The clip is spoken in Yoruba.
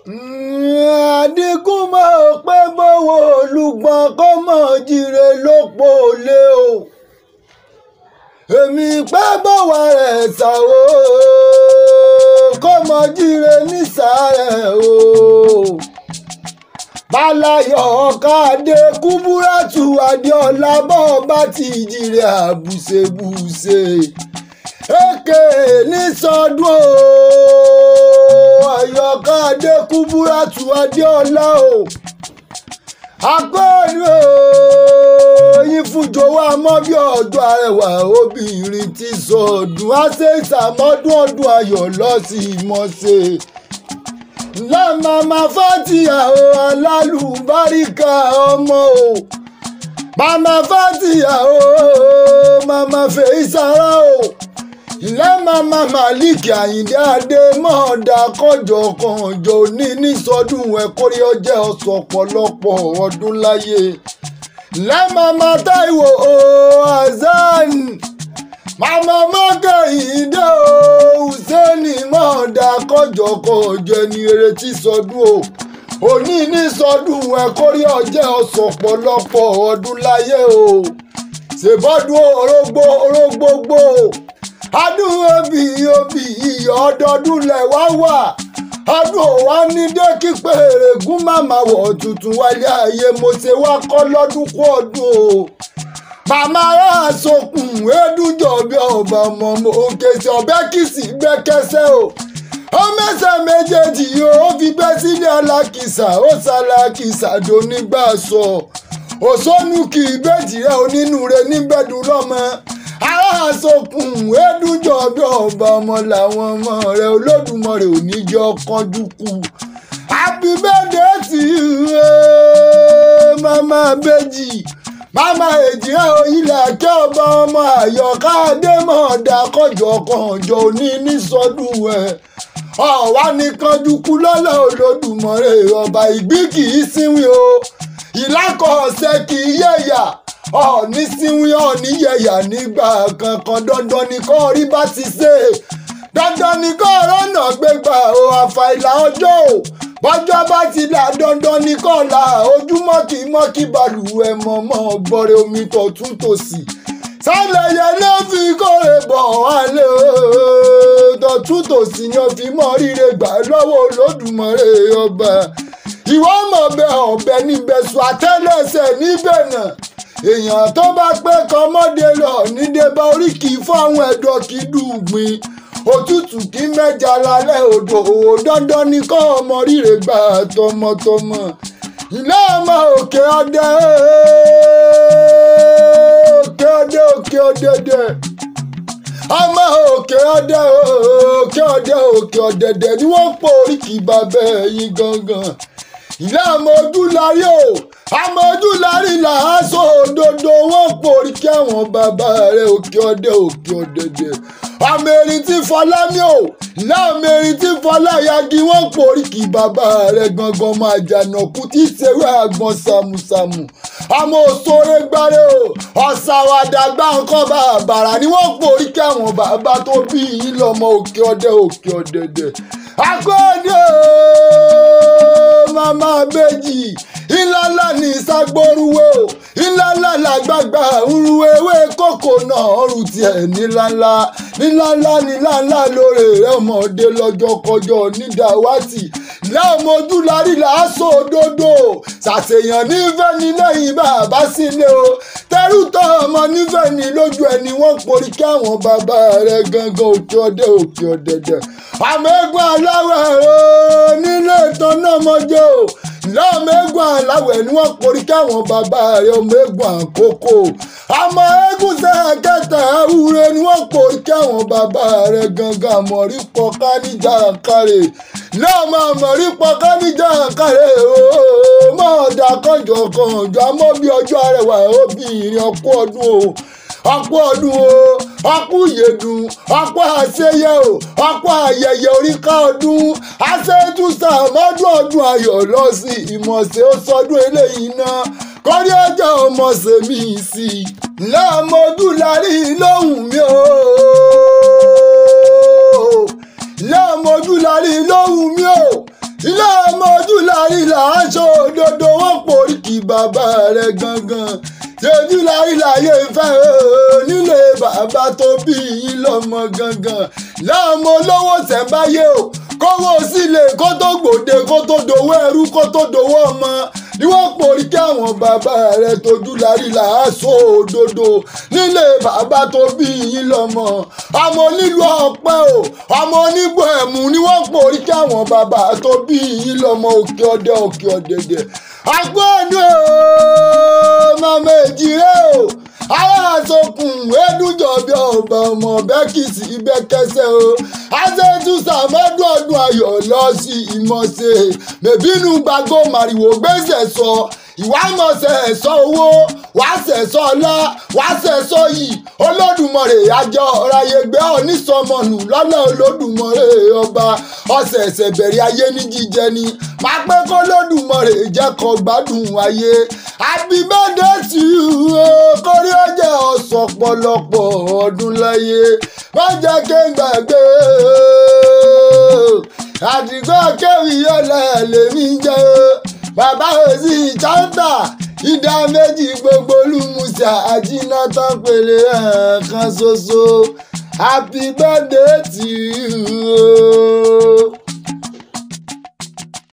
Àdínkù mọ̀ pé bówó olùgbọ́n kó mọ̀ jíire lópo lé o. Èmi pẹ́ bọ̀wá rẹ̀ sà o, kó mọ̀ jíire nísàlẹ̀ o. Bálayọ̀ Ọ̀kadé Kúbúrátù Adéọlá bọ́ bá ti jíire àbùṣebùṣe. Èké ní sọdún o, Àyọ̀kadé Kúbúrátù Adéọlá o. Akọ́ni o, yín fújò wá mọ́ bí ọjọ́ arẹwà obìnrin ti sọdún. Á ṣe ìsàmọ́dún ọdún ayọ̀ lọ́sí ìmọ̀ṣe. Lámàmá Fátíà o, alálùbáríkà ọmọ o. Màmá Fátíà o, màmá Fèyísàrà o. Ilé màmá Màlíkì Àyìndé Adé mọ̀ọ́dà kọjọ kànjọ ní nísọdún ẹ̀kọ́rí ọjẹ́ ọ̀sán ọ̀pọ̀lọpọ̀ ọdún láyé. Ilé màmá Táíwò o, Hasan. Màmá Mọ́kàndé o, Hùsẹ́ẹ̀nì mọ̀ọ́dà kọjọ kànjọ ẹni eré tí sọdún o. Òní nísọdún ẹ̀kọ́rí ọjẹ́ ọ̀sán ọ̀pọ̀lọpọ̀ ọdún láyé o. Ṣèbọ́dún orógbó orógbógbó. Adún obì obì iyọ̀ ọdọọdún lẹ̀ wá wà. Ọdún òwá ní dé kí pèrègún màmá wọ̀ tuntun wálé ayé mo ṣe wá kọ́ lọ́dún kú ọdún o. Màmá ará sokùn édújọ bí ọba ọmọ mo òkè sí ọbẹ̀ kìsì gbẹ́kẹsẹ́ o. Ó mẹ́sẹ̀ méjèèjì o, ó fi bẹ́ sílé alákìsà, ó ṣalákìsà donígbà sọ. Òṣónú kì í bẹ́jì rẹ̀ onínúure níbẹ̀dùn lọ́mọ. Ará sokùn édújọ bí ọba ọmọ làwọn ọmọ rẹ̀ Olódùmarè ò ní jẹ́ ọkànjú kú. Happy birthday to you, màmá Bèjì. Màmá Èjìrẹ́ Oyìnlá kí ọba ọmọ Àyọ̀kadé mọ̀ọ́dà kọjọ kànjọ òní nísọdún ẹ̀. Ọ̀wá nìkan dúkú lọ́lọ́ Olódùmarè ọba ìgbín kì í sínwín o. Ìlákọ̀ ọ̀sẹ̀ kì í yẹ̀yà. Ọ̀ní sínwín ọ̀ní yẹ̀yà nígbà kankan dandan ni kọ́ rí bá ti ṣe. Dandan ni kọ́ rọ́nà gbégbà o, àfàìlà ọjọ́ o. Bọ́jọ́ bá ti là dandan ni kọ́ là ojúmọ́ kì í mọ́ kí balùwẹ̀ mọ̀mọ́ gbọ́rẹ̀ omi tọ̀tún tòsì. Sálẹ̀ yẹn ló fi kórè bọ̀ wálé o. Tọ̀tún tòsì ni ó fi mọ́ ríre gbà lọ́wọ́ Olódùmarè ọba. Ìwọ mọ̀ bẹ ọ̀bẹ níbẹ̀ sùn àtẹ́lẹsẹ̀ níbẹ̀ náà. Èèyàn tó bá pẹ́ kọ́mọ́dé lọ nídé bá orí kì í fún àwọn ẹ̀dọ̀ kì í dùgbìn. Òtútù kì í mẹ́ja lálẹ́ odò òwò dandan ni kọ́ ọmọ ríre gbà tọmọtọmọ. Ilé ọmọ òkè ọdẹ òkè ọdẹ òkè ọdẹdẹ. Ọmọ òkè ọdẹ òkè ọdẹ òkè ọdẹdẹ ni wọ́n pọ̀ oríkì bàbá ẹ̀yìn gangan. Ilé ọmọ ojúlárí o, ọmọ ojúlárí là á sọ òdodo wọ́n pọ̀ oríkì àwọn bàbá rẹ̀ òkè ọdẹ òkè ọdẹdẹ. Ọmọ erin tí Fọlámi o, láàmú erin tí Fọláyagi wọ́n pọ̀ oríkì bàbá rẹ̀ gangan máa jànàkú tí ṣeré àgbọn sàmùsàmù. Ọmọ òṣòro gbáre o, ọ̀sàwàdà gbá nǹkan bàbàrà ni wọ́n pọ̀ oríkì àwọn bàbá tó bí yín lọ́mọ òkè ọdẹ òkè ọdẹdẹ. Akọ́ni o, màmá Bèjì, ńláńlá ní ìsagbóruwé o, ńláńlá làgbàgbà ńru ewé kókò náà ọrùn tiẹ̀ níláńlá níláńlá níláńlá lóore rẹ̀ ọmọdé lọ́jọ́ kọjọ́ nídàwátì lẹ́ọ̀mọ ojúlarí làásọ òdodo ṣàṣeyàn nífẹ̀ẹ́ ní lẹ́yìn bàbá sílé o tẹrútọ́ ọmọ nífẹ̀ẹ́ ní lójú ẹni wọ́n porí kí àwọn bàbá rẹ̀ gangan òkè ọdẹ òkè ọdẹdẹ. Àmọ́ eégún aláwẹ̀ o nílé ìtàn náà mọ́jọ́ o lọ́mọ eégún aláwẹ̀ ni wọ́n porí kí àwọn bàbá rẹ̀ ọmọ eégún àkókò. Àmọ́ eégún sẹ́kẹ̀tà ewúre ni wọ́n porí kí àwọn bàbá rẹ̀ gangan àmọ̀rí pọ̀ká níjà kárẹ̀. Lọ́mọ àmọ̀rí pọ̀ká níjà kárẹ̀ o mọ̀ọ́dà kànjọ kànjọ àmọ́ bí ọjọ́ arẹwà obìnrin ọkú ọdún o. Ọ̀pọ̀ ọdún o, ọ̀pọ̀ ìyèdùn, ọ̀pọ̀ àṣeyẹ o, ọ̀pọ̀ ayẹyẹ oríkà ọdún, àṣetúnṣà mọ́dún ọdún ayọ̀ lọ sí ìmọ̀ọ́sẹ̀ ó sọdún eléyìí náà, kọ́rí ọjọ́ ọmọọ̀sẹ̀ mi sí i. Lọ́mọdún lárí lóhùn mi o, lọ́mọdún lárí lóhùn mi o, ilé ọmọ. aṣọ òdodo wọn poríkì bàbá rẹ̀ gangan ṣojú láyé ìfẹ́ nílé bàbá tó bí yín lọ́mọ gangan láàmú olówó ṣẹ̀ǹbáyé o kówó sílé kó tó gbòde kó tó dowó ẹrú kó tó dowó ọmọ ni wọ́n porí kí àwọn bàbá rẹ̀ tójú lárí làásọ òdodo nílé bàbá tó bí yín lọ́mọ ọmọ onílù ọpẹ́ o ọmọ onígbò ẹ̀mú ni wọ́n porí kí àwọn bàbá tó bí yín lọ́mọ òkè ọdẹ òkè ọ̀dẹ̀dẹ̀ agbóhùn o màmá èjìrè o aláàsokùn ẹdúnjọbí ọba ọmọ bẹ́kìsì bẹ́kẹsẹ̀ o àṣetúnṣà mọ́dún ọdún ayọ̀ lọ sí ìmọ̀ọ́sẹ̀ mẹ̀bínú gbàgbó màrìwò gbèsè sọ ìwà mọ̀ọ́sẹ̀ ẹ̀sọ́ owó wàá sẹ̀sọ́ ọlá wàá sẹ̀sọ́ yìí Olódùmarè àjọ ọ̀ráyè gbé onísọmọnù lọ́lá Olódùmarè ọba ọ̀sẹ̀ẹ̀sẹ̀ bẹ̀rẹ̀ ayé ní jíjẹ ni máa pẹ́ kó Olódùmarè jẹ́ kó gbádùn ayé. Happy birthday to you o kórí ọjà ọ̀sán pọ̀lọpọ̀ ọdún láyé má jẹ́ kí n gbàgbé àdìgbò kéwì ọ̀la lèmi jẹ́ o bàbá òsì ìjọ́ńtà ìdá méjì gbogbo olùmùsà àjìnà tán pèlè ẹ̀ẹ̀kan ṣoṣo. Happy birthday to you.